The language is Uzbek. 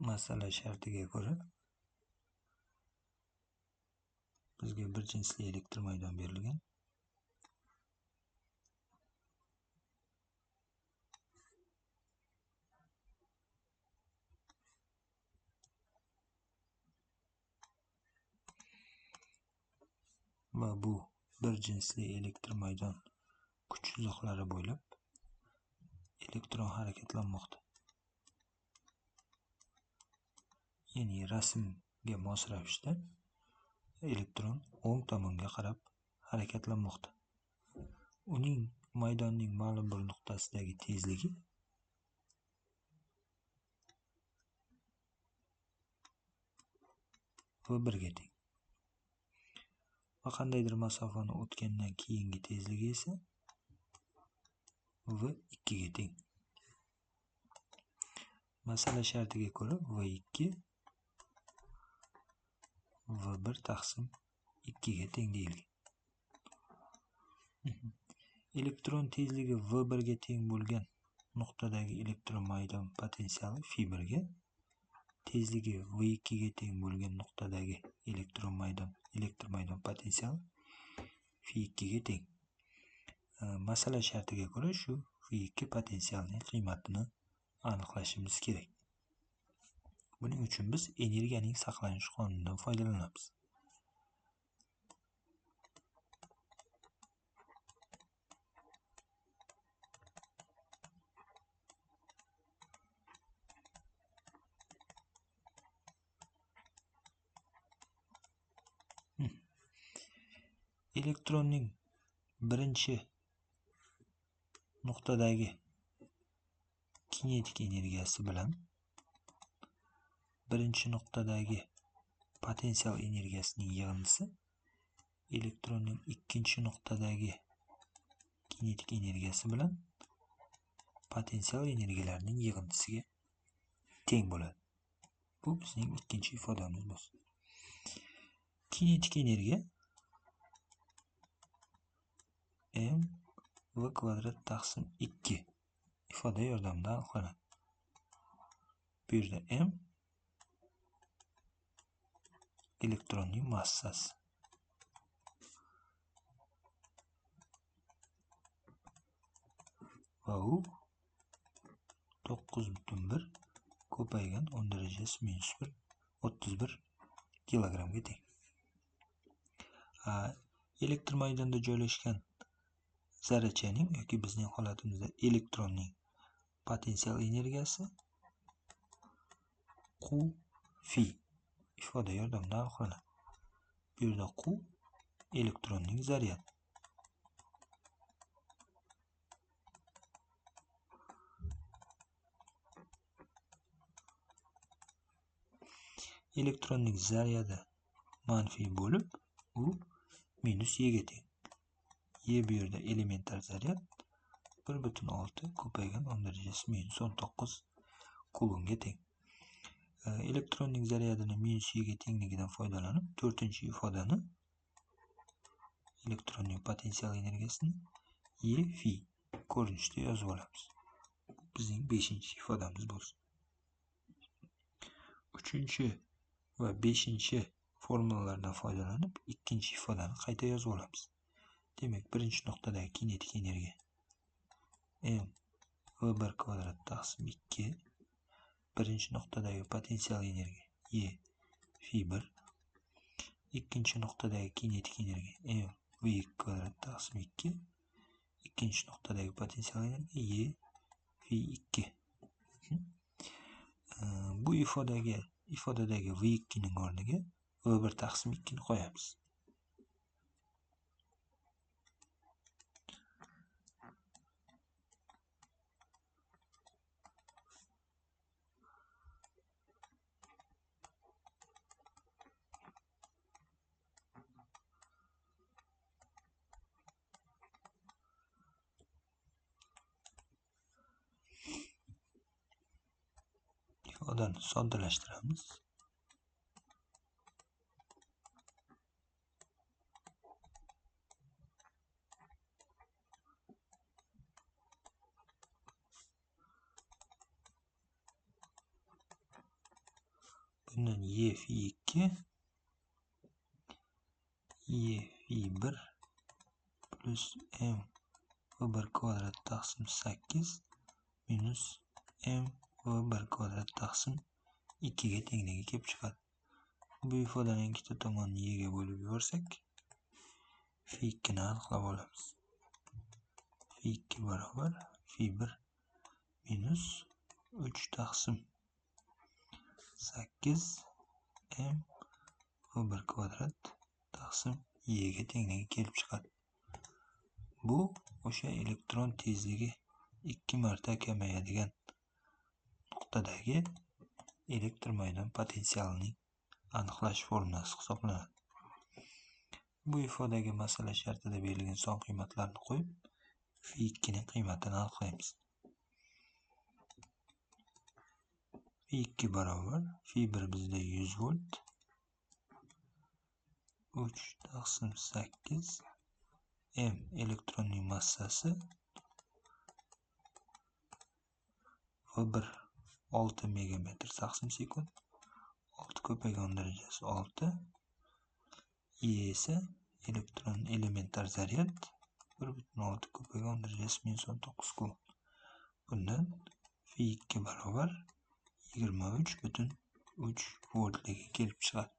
Masala shartiga ko'ra bizga bir jinsli elektr maydon berilgan. Va bu bir jinsli elektr maydon kuch chiziqlari bo'ylab elektron harakatlanmoqda. Ya'ni rasmga mos ravishda elektron o'ng tomonga qarab harakatlanmoqda. Uning maydonning ma'lum bir nuqtasidagi tezligi v1 ga teng. Va qandaydir masofani o'tgandan keyingi tezligi esa v2 ga teng. Masala shartiga ko'ra v2 v1 taqsim 2 ga teng deyilgan. Elektron tezligi v1 ga teng bo'lgan nuqtadagi elektron maydon potensiali phi1 ga, tezligi v2 ga teng bo'lgan nuqtadagi elektr maydon potensiali phi2 ga teng. Masala shartiga ko'ra shu phi2 potensialining qiymatini aniqlashimiz kerak. Buning uchun biz energiyaning saqlanish qonunidan foydalanamiz. Elektronning birinchi nuqtadagi kinetik energiyasi bilan birinchi nuqtadagi potensial energiyasining yig'indisi elektronning ikkinchi nuqtadagi kinetik energiyasi bilan potensial energiyalarning yig'indisiga teng bo'ladi. Bu bizning ikkinchi ifodamiz bo'lsin. Kinetik energiya m v kvadrat taqsim 2 ifoda yordamida aniqlanadi. Bu yerda m elektronning massasi. Va u 9,1 ko'paygan 10 darajasi minus 1 31 kilogramga teng. Elektr maydonda joylashgan zarrachaning yoki bizning holatimizda elektronning potensial energiyasi Q phi ifoda yordamida aniqlanadi. Bu yerda Q elektronning zaryadi. Elektronning zaryadi manfiy bo'lib, u minus E ga teng. E bu yerda elementar zaryad 1,6 ko'paygan 10 darajasi minus 19 kulonga teng. Elektronning zaryadini minus E ga tengligidan foydalanib, to'rtinchi ifodani elektronning potensial energiyasini E phi ko'rinishda yozib olamiz. Bu bizning 5-ifodamiz bo'lsin. 3 va 5 formulalardan foydalanib, ikkinchi ifodani qayta yozib olamiz. Demak, birinchi nuqtadagi kinetik energiya m v1 kvadrat taqsim 2, birinchi nuqtadagi potensial energiya E phi1, ikkinchi nuqtadagi kinetik energiya m v2 kvadrat taqsim 2, ikkinchi nuqtadagi potensial energiya E phi2. Bu ifodadagi v2 ning o'rniga v1 taqsim 2 ni qo'yamiz. Ifodani soddalashtiramiz. Undan E fi 2 E fi 1 plus M V1 kvadrat taqsim 8 minus M V1 kvadrat taqsim 2 ga tengligi kelib chiqadi. Bu ifodaning ikkita tomonini E ga bo'lib yuborsak, fi 2 ni aniqlab olamiz. Fi 2 barobar fi 1 minus 3 taqsim 8 M V1 kvadrat taqsim E ga tengligi kelib chiqadi. Bu o'sha elektron tezligi 2 marta kamayadigan nuqtadagi elektr maydon potensialining aniqlash formulasi hisoblanadi. Bu ifodaga masala shartida berilgan son qiymatlarini qo'yib, fi 2 ning qiymatini aniqlaymiz. Fi 2 barobar fi 1 bizda 100 volt 3 taqsim 8 M elektronning massasi V1 6 megametr taqsim sekund 6 ko'paygan darajasi 6 E esa elektron elementar zaryad 1.6 ko'paygan darajasi minus 19 kulon. Bundan fi 2 barobar 23.3 voltligi kelib chiqadi.